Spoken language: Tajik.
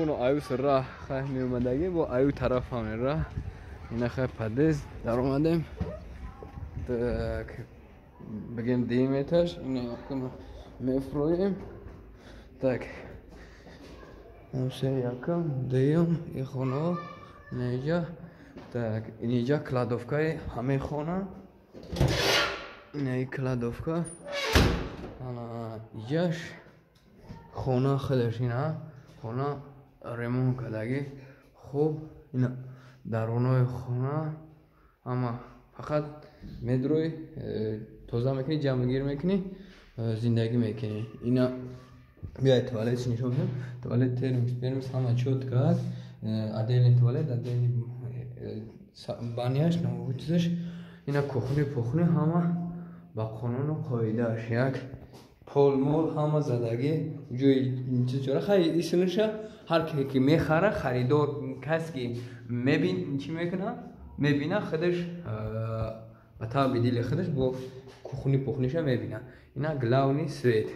Оно аюс раҳ хай меомадагӣ, бо аю тараф ҳаме раҳ. Ина хай подъезд даромадем. Так, бигем, дуюм этаж. Ина мефурӯем. Так, се, якум, дуюм и хонаҳо инаиҷа. Так, иниҷа кладовкаи ҳамаи хона, инаи кладовка. Ана иҷаш хона худаш, ина хона ремонт кардагӣ хуб. Ина дарунои хона ҳама, фақат медрӯй, тоза мекунӣ, ҷамъгир мекунӣ, зиндагӣ мекунӣ. Ина биёй, туалетш нишон бидем. Туалет, термос пермос ҳама чётко аст, отдельный туалет, отдельный баняш, чизаш. Ина кухни пухни ҳама ба қонуну қоидааш, як полмол ҳама задагӣ, ҷои чиз. Хай, исмаша ҳар ке ки мехара, харидор, кас ки мебин, чӣ мекуна, мебина, худаш ба таби дили худаш бо кухни пухниша мебина. Ина главный свет.